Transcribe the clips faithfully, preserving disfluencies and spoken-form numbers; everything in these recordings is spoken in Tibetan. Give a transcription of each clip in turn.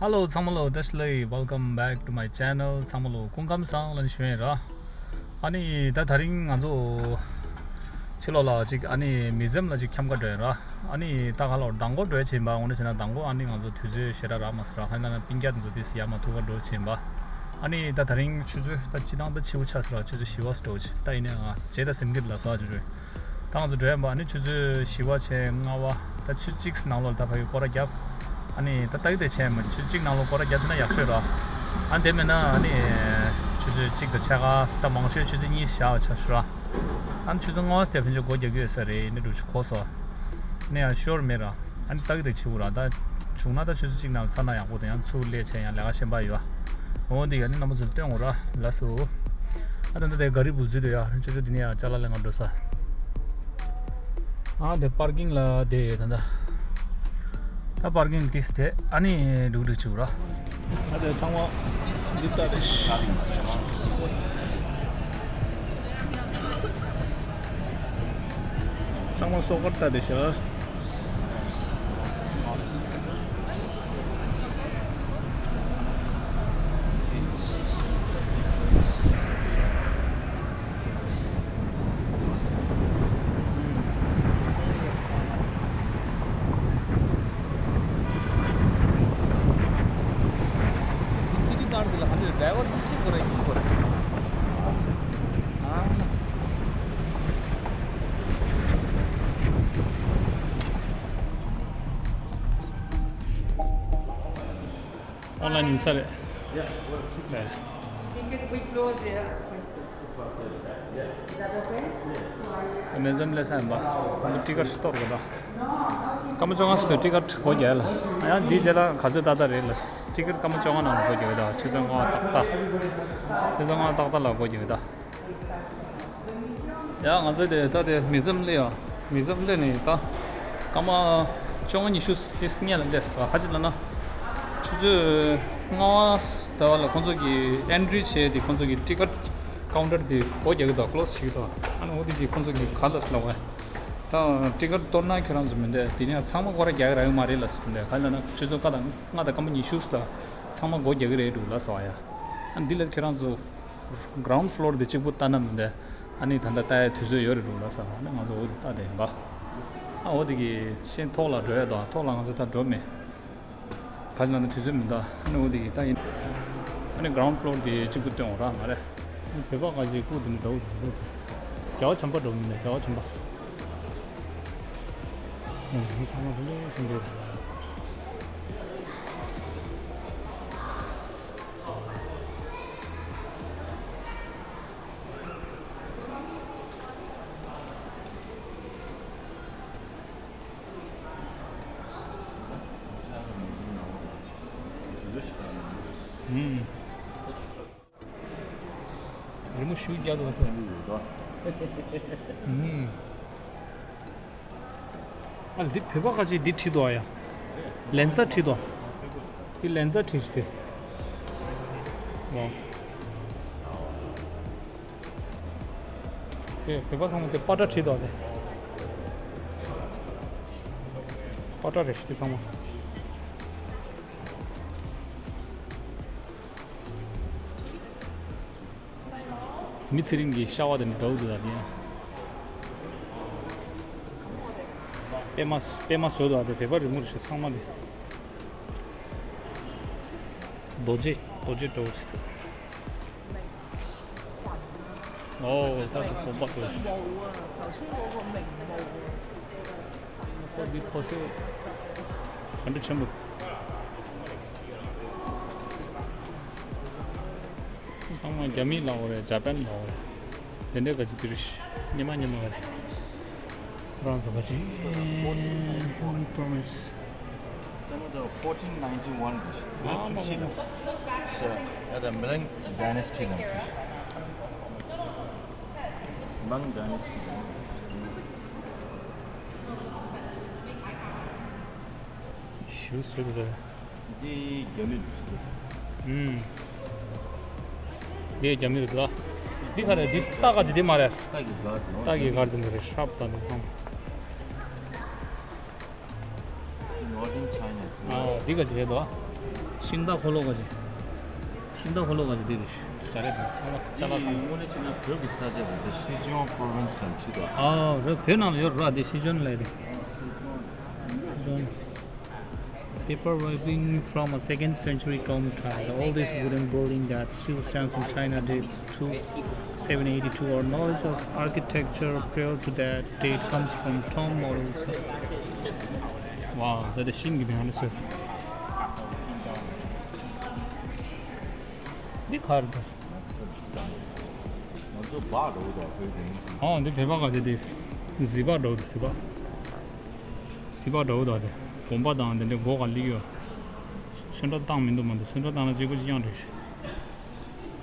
Hello ཚང་མ་ལོ་བཀྲ་ཤིས་བདེ་ལེགས། Welcome back to my channel. ཚང་མ་ལོ་སྐུ་ཁམས་བཟང་ལ་ཞུ་ཡིན་ར། ཨ་ནི་ད་དེ་རིང་ང་ཚོ་ཕྱི་ལོགས་ལ་ཅིག་ཨ་ནི་མི་ཟམ་ལ་ཅིག་འཁྱམ་ག་འགྲོ་ཡིན་ར། ཨ་ནི་ད་ག་ལོར་མདང་དགོང་འགྲོ་ཡ་བྱེད་པ། འོ་ན་བྱས་ན་མདང་དགོང་ཨ་ནི་ང་ཚོ་དུས་ཚོད་ཞེ་དྲག་རག་མ་སོང་ར། ཧ་ན་ན་པིན་ཀྱ་དེ་ཚོ་དེ་སི་ཡ་མ་ཐུག་ག་འགྲོ་བྱེད་པ། ཨ་ནི་ད་དེ་རིང་ཆུ་ཚོད་ད་སྤྱི་བཏང་ད་ཕྱི་པོ་ཆགས་སོང་ར། ཆུ་ཚོད་བཞི་པ་སོ་འགྲོ་བྱེད་ད་ཡིན་ནའི་ང་བྱེད་ད་སེམས་ཀྱི་ལ་སོ་ཨ་ཆུ་ཚོད། ད་ང་ཚོ་འགྲོ་ཡ་ཡིན་པ། ཨ་ནི་ཆུ་ཚོད་བཞི་པ་བྱས་ལྔ་པ་ད་ཆུ་གཅིག་ནང་ལོགས་ལ་ད་ཕ་གི་སྐོར་ར་བརྒྱབ། ཨ་ནི་ད་ཏག་ཏག་བྱས་མ་ཆུ་ཚོད་གཅིག་ནང་ལོགས་སྐོར་ར་བརྒྱབ་ཐུབ་ན་ཡག་ཤོས་ར། ཨ་དེ་མེད་ན་ཨ་ནི་ཆུ་ཚོད་གཅིག་དང་ཕྱེད་ཀ་ད་མང་ཤོས་ཆུ་ཚོད་གཉིས་བཞག་པ་ཆགས་ཤོས་ར། ཨ་ནི་ཆུ་ཚོད་ལྔ་པ་དེ་ཕན་ཆད་སྒོ་རྒྱག་གི་ཡོད་ས་རེད། ཨ་ནི་འགྲོ་ཆུ་གོ་སོ། ཨ་ནི་ཡང་ཤོར་མེད་ར། ཨ་ནི་ཏག་ཏག་བྱེད་དགོས་ར། ད་བྱུང་ན་ད་ཆུ་ཚོད་གཅིག་ནང་ཚར་ན་ཡག་པོ་དང་ཡང་ཚུར་སླེབས་བྱས་ཡང་ལས་ཀ་གཞན་པ་ཡོད། འོ་འདི་ཡ་ནི་རྣམ་པ་ཚོར་སྟོན་དགོས་ར། ལགས་སོ། ཨ་ད་ད་དེ་ག་རི་བུ་ཟུ་དུ་ཡ་ཅོ་ཅོ་འདི་ནས་ཡ་ཅ་ལག་ལེན་ག་འགྲོ་ས། ཨ་དེ་པར་ཀིང་ལ་དེ་ད་ད། ད་པར་ཀིང་ཏིས་དེ་ཨ་ནི་འགྲུག་འགྲུག་བྱུག་ར། ཨ་དེ་ཚང་མ་འདི་ལྟ་དེ། ཚང་མ་སོ་ཀར་ལྟ་དེ་ཤ། སི་ཊི་ཀར་འདི་ལ་ཧ་ལས་ཌ་རའི་ཝར་གཉིས་ཤིག་དགོས་རེད། གཉིས་དགོས་རེད། ཨ། ཨོན་ལན་ཡིན་ས་རེད། ལས། Ticket we close here. Is that okay? མི་ཟམ་ལས་ས་ཡིན་པ། ཁོང་གི་ཊི་ཀཊ་གཏོར་དགོས་ད། སྐར་མ་བཅོ་ལྔ་ཙམ་ཊི་ཀཊ་སྒོ་རྒྱག་ལ། ཡང་འདི་རྗེས་ལ་ག་ཚོད་ཏག་ཏག་རེད་ལ། ཊི་ཀཊ་སྐར་མ་བཅོ་ལྔ་ནང་སྒོ་རྒྱག་གི་ད། ཆུ་ཚོད་ལྔ་ཏག་ཏག་ཆུ་ཚོད་ལྔ་ཏག་ཏག་ལ་སྒོ་རྒྱག་གི་ད། ཡ་ང་ཚོ་དེ་ད་དེ་མི་ཟམ་སླེབས་ཡ། མི་ཟམ་སླེབས་ནས་ད་སྐར་མ་བཅོ་ལྔ་ཉི་ཤུ་དེ་སྔོན་ལ་སླེབས་སོང་། ཧ་ཅི་ལ་ན་ཆུ་ཚོད་ལྔ་པ་ཟླ་བ་ལ་ཁོང་ཚོ་གི་ཨེན་ཊི་རི་བྱས་ཏེ་ཁོང་ཚོ་གི་ཊི་ཀཊ་ཀའུན་ཊར་དེ་སྒོ་རྒྱག་གི་འདུག་ཀློ་སི་བྱེད་ཀྱི་འདུག་ཨ་ནི་འོ་དེ་གི་ཁོང་ཚོ་གི་ག་ལ་སི་ལ་བ་ད་ཊི་ཀཊ་གཏོར་ན་ཁྱོད་རང་ཚོ་མི་འདུག་དེ་ནས་ཚང་མ་སྒོ་ར་རྒྱག་གི་རག་ཡོད་མ་རེད་ལ་སི་མི་འདུག་ག་ལ་ན་ཆུ་ཚོད་ཀ་དང་ལྔ་དང་སྐར་མ་ཉི་ཤུ་ལ་ཚང་མ་སྒོ་རྒྱག་གི་རེད་འདུག་ལ་སོ་ཡ། ཨ་འདི་ལ་ཁྱོད་རང་ཚོ་གྷི་རའུན་ཌི་ཕི་ལོར་དེ་གཅིག་པུ་ལྟ་ན་མི་འདུག་ཨ་ནི་ད་ལྟ་ལྟ་ཡའི་དུས་ཚོད་ཡོད་རེད་འདུག་ལ་ས། ཨ་ནི་ང་ཚོ་འོ་དེ་ལྟ་དེ་ཡིན་པ། ཨ་འོ་དེ་གི་ཤེས་ཐོག་ལ་འགྲོ་ཡ་དང་ཐོག་ལ་ང་ཚོ་ད་འགྲོ་མེད། ག་ཅི་ལ་ན་དུས་ཚོད་མི་འདུག་ཨ་ནི་འོ་དེ་གི་ད་ཡིན། ཨ་ནི་གྷི་རའུན་ཌི་ཕི་ལོར་དེ་གཅིག་པུ་སྟོན་འོ་ར་མ་རེད། བོད་པ་ག་ཅིག་ཁུག་དེ་ནི་འགྲོ་འགྲོ། རྒྱལ་བ་བྱམས་པ་འགྲོ་མི་འདུག་རྒྱལ་བ་བྱམས་པ། ཨ་ནི་ཚང་མ་དེ་འདྲ་ཞིག་འགྲོ། ཨུམ། རི་མོ་ཞིག་རྒྱག་འདུག་ཨུམ། ཨ་འདི་བོད་པ་ཁ་ཅིག་འདི་བྲིས་འདུག་ཨ་ཡ། ལན་ཚ་བྲིས་འདུག་འདི་ལན་ཚ་བྲིས་ཤིག་དེ། ཨོ། དེ་བོད་པ་ཚང་མ་དེ་པ་ཏྲ་བྲིས་འདུག་ཨ་དེ། པ་ཏྲ་རེད་ཤག་དེ་ཚང་མ། མི་ཚེ་རིང་གི་ཤ་བ་དེ་འདྲ་འདུག་ད་དེ་ཡང་། པད་མ་པད་མ་བཟོས་འདུག་ཨ་དེ་བོད་པ་རི་མོ་རེད་ཤག་ཚང་མ་དེ། རྡོ་རྗེ་རྡོ་རྗེ་འདྲ་བོ་ཞིག་འདུག་ཨོ་ད་དེ་དགོན་པ་འདྲ་ཞིག་ཁོ་འདི་མཐོ་ཤོས་ག་འདྲ་ཆེན་པོ། ཚང་མ་རྒྱ་མི་ལ་འོ་རེད། ཇ་པན་ལ་འོ་རེད། དེ་འདྲའི་ག་ཅིག་འདི་རེད། ཉི་མ་ཉི་མ་ག་ཅིག་ཁོ་རང་ཚོ་ག་ཅིག Holy Promise. Some of the fourteen ninety-one dish. Not too sweet. It's, uh, the Ming Dynasty one. Ming Dynasty. ཞུ་སུ་རེད། འདི་རྒྱ་མི་རེད། ཨུམ། འདི་རྒྱ་མི་རེད་དོ། འདི་ག་རེད། འདི་སྟག་ག་ཅི་འདི་མ་རེད། སྟག་གི་སྒར་དང་། སྟག་གི་སྒར་དང་འདི་རེད། ཧྲབ་དང་འདི་ཚང་། Northern China. ཨ་འདི་ག་ཅི་རེད་དོ། ཤིང་རྟ་འཁོར་ལོ་ག་ཅིག་ཤིང་རྟ་འཁོར་ལོ་ག་ཅིག་འདི་རེད། ཇ་རེད་དང་ཚང་མ་ཅ་ལག་ཚང་མ། དངོས་གནས་བྱས་ན་བོད་ཀྱི་ས་ཆ་རེད་དེ། ཤི་ཅུང་པོ་རོ་ཝིན་སི་ལབ་ཅིག་འདུག་ཨ་རེད། བོད་ནང་ལ་ཡོད་རེད་དེ། ཤི་ཅུང་ལབ་རེད། ཤི་ཅུང་། People weaving from a second century tomb tile, the oldest wooden building that still stands in China dates to seven eighty-two. Our knowledge of architecture prior to that date comes from tomb models. Wow, that is ཤིང་གི་དེ་ཧ་ལས་སོ། འདི་ག་རེད་ད། ང་ཚོ་སྦག་འགྲོ་གི་འདུག་བོད་ཀྱི་མི་ཚོ། ཨོ་འདི་བོད་པ་ག་ཚོད་དེ། གཟི་སྦག་འགྲོ་གི་འདུག་གཟི་སྦག་གཟི་སྦག་འགྲོ་གི་འདུག་དེ་གོམ་པ་དང་དེ་འདྲའི་སྒོ་ག་ལིག་ཡོད། ཚོན་ཁྲ་བཏང་མི་འདུག་མ་འདུག་ཚོན་ཁྲ་བཏང་ན་གཅིག་པ་གཅིག་རྐྱང་རེད།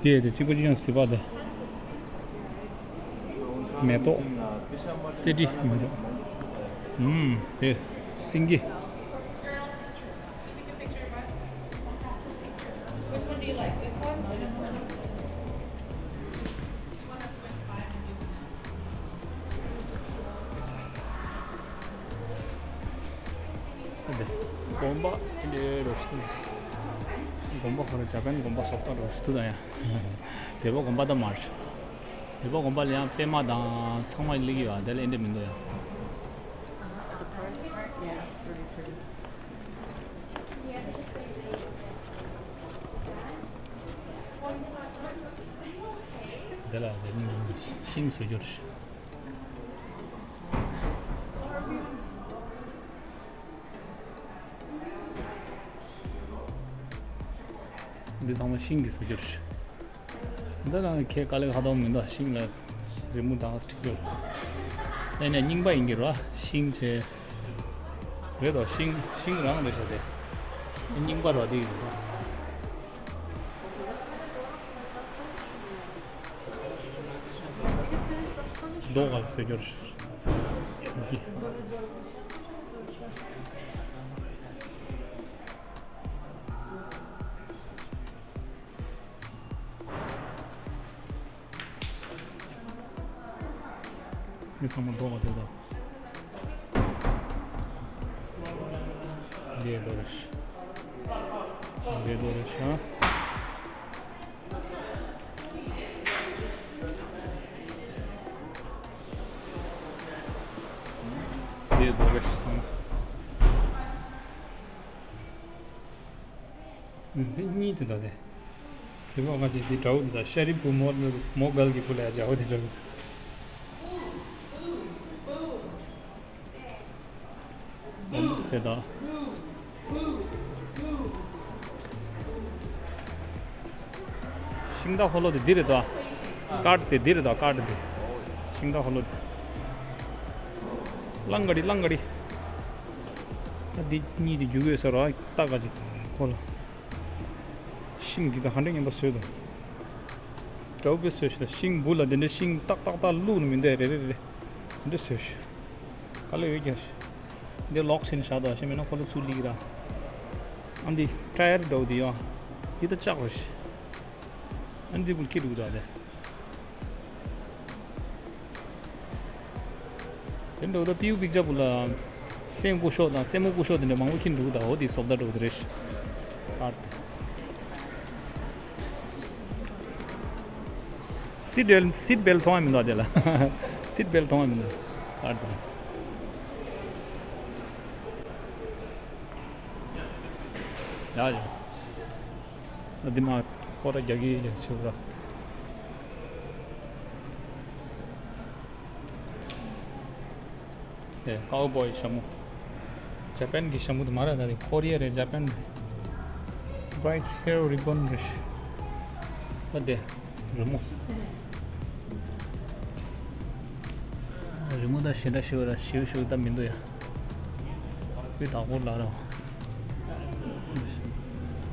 དེ་དེ་གཅིག་པ་གཅིག་རྐྱང་གཟི་སྦག་དེ། མེ་ཏོག་སེ་ཏི་མེ་ཏོག་ཨུམ་དེ་སེང་གེ Which one do you like? This one or this one? དགོན་པ་འདི་རོ་ཤི་ཏུ། དགོན་པ་ཁོ་ར་ཇ་པན་དགོན་པ་སོགས་དང་རོ་ཤི་ཏུ་དང་ཡ། བོད་པ་དགོན་པ་དང་མར། བོད་པ་དགོན་པ་ལ་ཡང་པད་མ་དང་ཚང་མ་སླེབས་ཀྱི་ཡོད། དེ་ལ་ཨེ་འདྲ་མི་འདུག་ཡ། དེ་ལ་དེ་ནི་ཤིང་བཟོ་རྒྱུར། འདི་ཚང་མ་ཤིང་གིས་བཟོ་རྒྱུར། འདི་རང་གི་ཁྱེད་དཀའ་ལས་ཁག་ཏོང་མི་འདུག་ཤིང་ལ་རི་མོ་དང་སྤྲིག་རྒྱུར། ཨེ་ནས་རྙིང་པ་ཡིན་གྱི་རེད་བ། ཤིང་བྱས། རེད་དོ། ཤིང་ཤིང་རང་རེད་ཤག་དེ། རྙིང་པ་རེད་བ་དེ་ཡིན་རེད། རྡོ་ག་ལ་བཟོ་རྒྱུར། འདི། མི་ཚང་མ་རྡོ་ག་དེ་དང་། འདི་རྡོ་རེད། འདི་རྡོ་རེད་ཤག་འདི་རྡོ་རེད་ཚང་མ། འདི་གཉིས་དེ་དག་དེ། དེ་བ་ང་ཚོས་འདི་འདྲ་བོ་འདི་དག་ཤ་རི་བུ་མོ་མོ་གལ་གྱི་བུ་ལ་ཡ་འདྲ་བོ་དེ་འདྲ་བོ། དེ་དག་ཤིང་རྟ་འཁོར་ལོ་དེ་འདི་རེད་དོ། ཀར་དེ་འདི་རེད་དོ། ཀར་དེ། ཤིང་རྟ་འཁོར་ལོ་དེ། གླང་ག་རི་གླང་ག་རི། ད་འདི་གཉིས་དེ་རྒྱུག་ཡོད་ས་རོ། ཏག་ག་ཅིག་འཁོར་ལོ། ཤིང་འདི་དང་ཧ་འདྲ་ངན་པ་བཟོས་དང་། འདྲ་བོ་བཟོས་ཤིག་ད། ཤིང་འབུ་ལ་འདི་འདྲ་ཤིང་ཏག་ཏག་ཏག་བླུགས་ནས་མི་འདུག་རེ་རེ་རེ་རེ། འདི་བཟོས་ཤིག་ག་ལ་ཡོད་ཀྱང་ཤིག་འདི་ལོག་ཕྱིན་བཞག་དང་ཤིང་མིན་ན་ཁོ་ལ་ཚུར་ལིག་ར། ཨ་འདི་ཊ་ཡར་འདྲ་བོ་འདི་ཡོང་། འདི་ད་ལྕགས་རེད་ཤིག་ཨ་འདི་བུ་ལ་ཁྱི་འདུག་ད་དེ། དེ་འདྲ་བོ་ད་པིའུ་པིག་ཅག་བུ་ལ་སེམས་སྐུ་ཤོག་དང་སེན་མོ་སྐུ་ཤོག་དེ་འདྲ་མང་པོ་ཁྱེར་འདུག་ད་འོ་དེ་བཟོ་ལྟ་འདྲ་བོ་དེ་རེད་ཤག་ཨ་སིཊ་བེལ་སིཊ་བེལ་མཐོང་ཡ་མི་འདུག་དེ་ལ། སིཊ་བེལ་མཐོང་ཡ་མི་འདུག་ཨ་དེ་ཡ་ཡ། ཨ་དེ་མ་ཁོ་ར་རྒྱག་གི་ཡ་ཆུ་ར། ཨེ། ཀའུ་བོའི་ཞྭ་མོ། ཇ་པན་གྱི་ཞྭ་མོ་དེ་མ་རེད་ད། དེ་ཀོ་རི་ཡ་རེད། ཇ་པན་རེད། Bride's hair ribbon རེད། ཨ་དེ་རི་མོ། རི་མོ་ད་ཞེ་དྲག་ཞེ་བ་ར་ཞེ་བ་ཞེ་བ་ད་མི་འདུག་ཡ། དཔེ་དག་པོ་ལ་ར།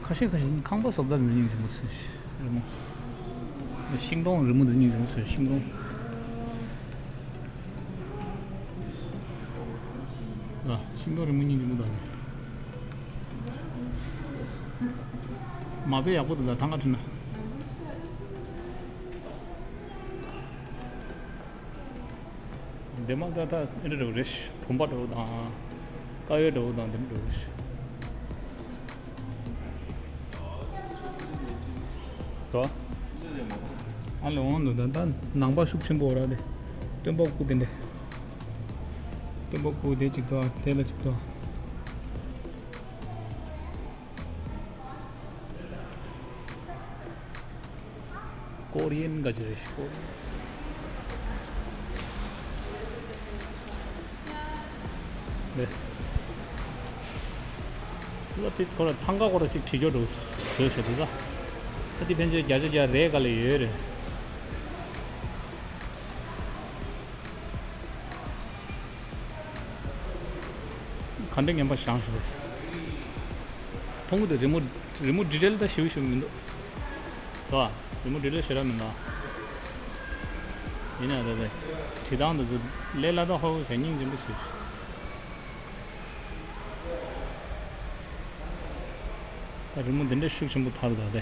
ཁ་ཤས་ཁ་ཤས་ཁང་པ་བཟོ་ལྟ་འདི་སྙིང་རྗེ་མོ་ཟེར། རི་མོ། ཤིང་སྡོང་རི་མོ་འདི་སྙིང་རྗེ་མོ་ཟེར། ཤིང་སྡོང་། ཨ། ཤིང་སྡོང་རི་མོ་སྙིང་རྗེ་མོ་དང་ནི། མ་དཔེ་ཡག་པོ་འདུག་ད་ཐང་ག་ཁྲིད་ན། འདི་མ་ད་ད་ཨེ་འདྲ་འདྲ་བོ་རེད། བུམ་པ་འདྲ་བོ་དང་། དཀར་ཡོལ་འདྲ་བོ་དང་འདི་འདྲ་འདྲ་བོ་རེད། ཨ་ལེ་འོང་འདུག་ད་ད་ནང་པ་ཤུགས་ཆེན་པོ་ར་དེ། སྟོན་པ་སྐུ་དེ་འདྲ། སྟོན་པ་སྐུ་དེ་གཅིག་ཏོ་དེ་ལ་གཅིག་ཏོ། ཀོ་རི་ཡན་ག་ཅི་རེད་ཤི་ཀོ་རི་ཡན། ལ་པིད་ཁོ་ར་ཐང་ག་ཁོ་ར་ཅིག་བྲིས་རྒྱུ་འདུག་བཟོས་བྱས་འདུག་ད། ཨ་དེ་ཕན་ཆད་བརྒྱ་ཆ་བརྒྱ་རེད་ག་ལ་ཡོད་རེད། ག་འདྲ་ངན་པ་བཞག་ཞུ་རེད། མཐོང་གི་འདུག་རི་མོ་རི་མོ་ཌི་ཊེལ་ད་ཞིབ་ཞིབ་མི་འདུག་ད་རི་མོ་ཌི་ཊེལ་ཞེ་དྲག་མི་འདུག་ཡིན་ན་ད་ད་བྲིས་སྟངས་དེ་ཚོ་ལས་སླ་དང་ཧོ་ཧོ་ཟེར་སྙིང་རྗེ་པོ་ཞིག་ད་རི་མོ་འདི་འདྲ་ཤུགས་ཆེན་པོ་ཐར་འདུག་སྟེ།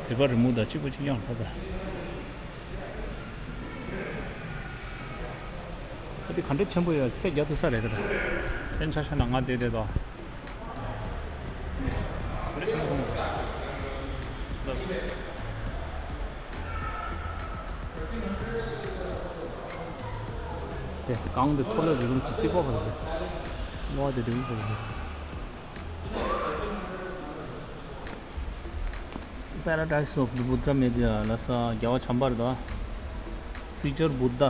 བོད་པ་རི་མོ་དང་གཅིག་པ་གཅིག་རྐྱང་ད་ད། ཨ་དེ་ག་འདྲ་ཆེན་པོ་ཡོད་ཚད་རྒྱ་ཐུ་ས་རེད་ད། དེ་ཆ་ཤ་ན་ང་དེ་དེ་དོ། ག་འདྲ་ཆེན་པོ་མཐོང་། དེ་གང་དེ་མཐོ་ལ་རི་ལུང་སུ་རྩིག་པ་བར་རེད། ལོ་དེ་རི་ལུང་བར་རེད། Paradise of the Buddha Maya ལ་ས་རྒྱལ་བ་བྱམས་པ་རེད་དོ། Future Buddha།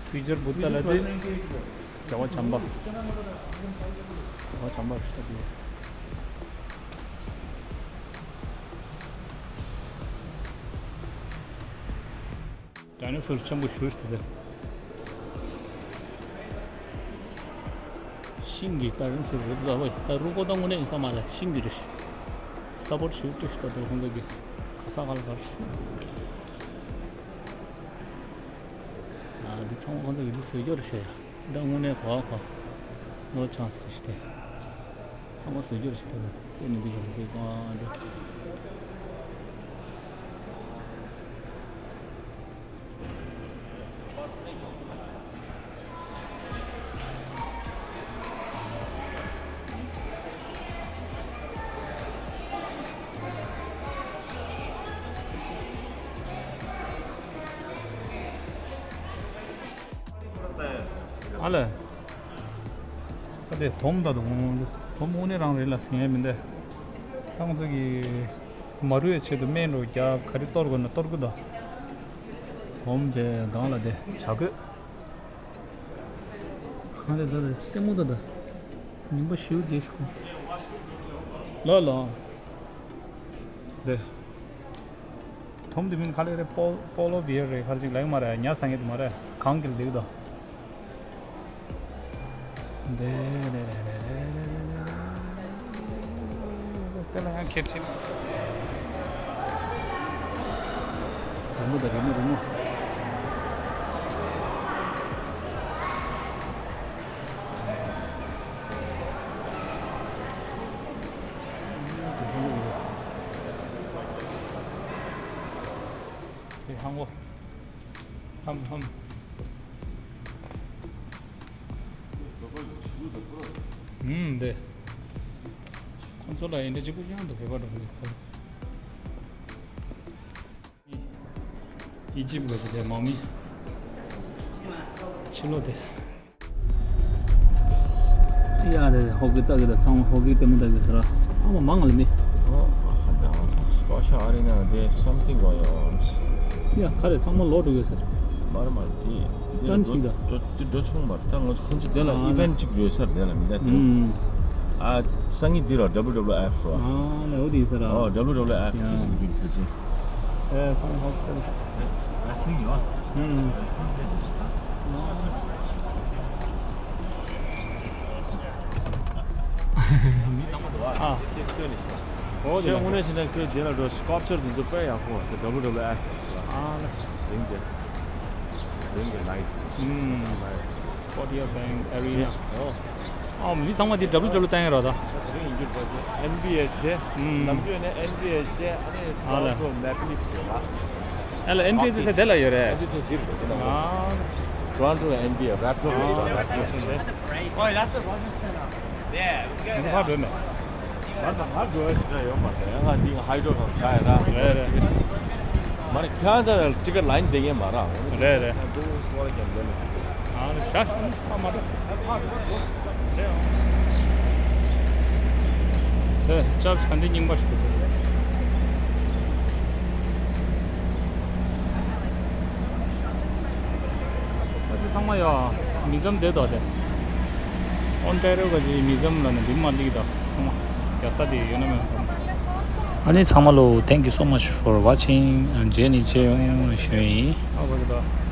Future Buddha ལ་དེ་རྒྱལ་བ་བྱམས་པ། རྒྱལ་བ་བྱམས་པ་རེད་ས་དེ། ཌའི་ནོ་སོར་ཆེན་པོ་ཞིག་ཞུ་ཞུ་དེ། ཤིང་གི་ཌའི་ནོ་སོར་རེད་ལ་བས་ད་རུ་ཀོ་ད་དངོས་གནས་ཡིན་ས་མ་རེད། ཤིང་གི་རེད། ས་པོར་ཞུ་ཏུ་ཞུ་ད་དུ་ཁོང་ཚོ་གི་ག་ས་ག་ལ་གར་ཞུ། ཨ་འདི་ཚང་མ་ཁོང་ཚོ་གི་འདི་བཟོ་རྒྱུ་རེད་ཤེ་ཡ། ད་དངོས་གནས་གོ་བ་གོ། ནོ་ཆང་སི་རེད་ཤེ་དེ། ཚང་མ་བཟོ་རྒྱུར་ཞིག་ཐུབ་པ་རྩེ་ནས་འདི་ག་ལ་ཕེབས་གང་འདི། ཨ་ལས། ཨ་དེ་དོམ་ད་དུང་དོམ་དངོས་གནས་རང་རེད་ལ་ཟིན་ཡ་མི་འདུག་ད་ང་ཚོ་གི་མ་རུ་ཡའི་ཆེད་དུ་སྨན་རོ་རྒྱ་ག་རེ་གཏོར་དགོས་ན་གཏོར་གི་འདུག་དོམ་དེ་སྒང་ལ་དེ་བྱ་རྒོད། གང་རེད་ད་རེད་སེན་མོ་ད་ད། ཉིན་པ་ཞིའུ་དེ་ཤོག་ལ་ལ། དེ། དོམ་དེ་མིན་ག་ལེ་རེད། པོ་པོ་ལོ་བི་ཡར་རེད། ག་རེ་ཅིག་ལེགས་མ་རེད། ཉ་ཟ་ངེས་དེ་མ་རེད། གང་གིལ་འདུག་དོ། དེ་རེད་རེད་རེད་རེད། དེ་ལ་ཡང་ཁེར་ཕྲན། རི་མོ་དང་རི་མོ་རི་མོ། དེ་ཧང་བོ། ཧམ་ཧམ། ཨུམ་དེ། ཁོང་ཚོ་ལ་ཡིན་འདྲ་གཅིག་པུ་ཡང་དུ་བོད་པ་འགྲོ་གི་འདུག་ཨི་ཇིབ་ག་ཚོད་དེ་མང་མི། ཕྱི་ལོགས་དེ། ཡ་དེ་ཧོ་གི་ལྟ་གི་ད་ཚང་མ་ཧོ་གི་ལྟད་མོ་ལྟ་གི་ཟེར་ར། ཨ་མ་མང་ལ་མི། Scotia Arena, there's something going on. ཡ་ག་རེ་ཚང་མ་ལོག་འགྲོ་གི་ཟེར། མར་མར་དེ། ཀྲན་ཞིག་ད། འགྲོ་འགྲོ་ཆུང་མར་ད་ང་ཚོ་ཁོང་ཚོ་དེ་ལ་ཨ་ཨི་ཝེན་ཊི་གཅིག་ཡོད་སར་དེ་ལ་མི་ད་དེ། ཨ་སང་ཉིན་འདི་ར་W W F ར། ཨ་ལེ་འོ་དེ་ཟེར་ར། ཨོ་W W F ཡ། གི་གི་གི་གི། ཨེ་སང་ཧོ་ཏེལ། Wrestling ཡོད། ཨུམ། Wrestling དེ་འདྲ་ད། མི་ཚང་མ་འདུག་ཨ། ཨ། དེ་སྟོན་ནས་ཤི་ད། ཨོ་དེ་ལ། དངོས་གནས་བྱས་ན་ཁོས་དེ་ལ་འགྲོ་སི་ཀལ་ཅར་དེ་ཚོ་དཔེ་ཡག་པོ་དེ་W W F ཟེར་བ། ཨ་ལེ། རིང་དེ། རིང་གི་ལའིབ། ཨུམ། Scotia Bank Arena. ཨོ། ཨ་མི་ཚང་མ་དེ་W W ལྟ་ཡིན་རོ་ད། དེ་རིང་ཡིན་རྒྱུ་རེད་པ། N B A བྱས། ཨུམ། ནམ་རྒྱུན་ནས་N B A བྱས། ཨ་ནི་ཨ་ལ། Toronto Maple Leafs ཡོད་ལ། ཨ་ལ་N B A དེ་ཚེ་དེ་ལ་ཡོད་རེད། N B A དེ་འདིར་རེད་དེ་ན། ཨ། Toronto N B A Raptors རེད་ད། Raptors བྱས། Oh, that's the Roger Center. Yeah, we got that. ང་དང་ང་འགྲོ་ཡ་ཞིག་ཡོད་མ་རེད། ང་འདི་ཧའི་ཌོ་གང་ཤ་ཡ་ར། རེད་རེད། མ་རེད། ཁྱེད་རང་ད་ཊི་ཀེ་ཊི་ལའིན་བསྡད་མཁན་མ་རེད། རེད་རེད། ཨ་ནི་ཤ་ཤ་ཨ་མ་རེད། རེད། ཨེ་ལྕགས་ཆ་འདི་རྙིང་པ་ཞིག་འདུག་ཨ་འདི་ཚང་མ་ཡོད། མི་ཚང་མ་བསྡད་དོ་དེ། ཨོན་ཊ་རི་ཡོ་ག་ཅིག་མི་ཚང་མ་ལ་ནི་འདི་མ་ལིག་དོ། ཚང་མ་རྒྱ་ས་དེ་ཡོད་ན་མེད་ན། ཨ་ནི་ཚང་མ་ལོ། Thank you so much for watching. རྗེས་ནས་མཇལ་ཡོང་ཞུ་ཡིན། ཨ་བ་གི་དོ།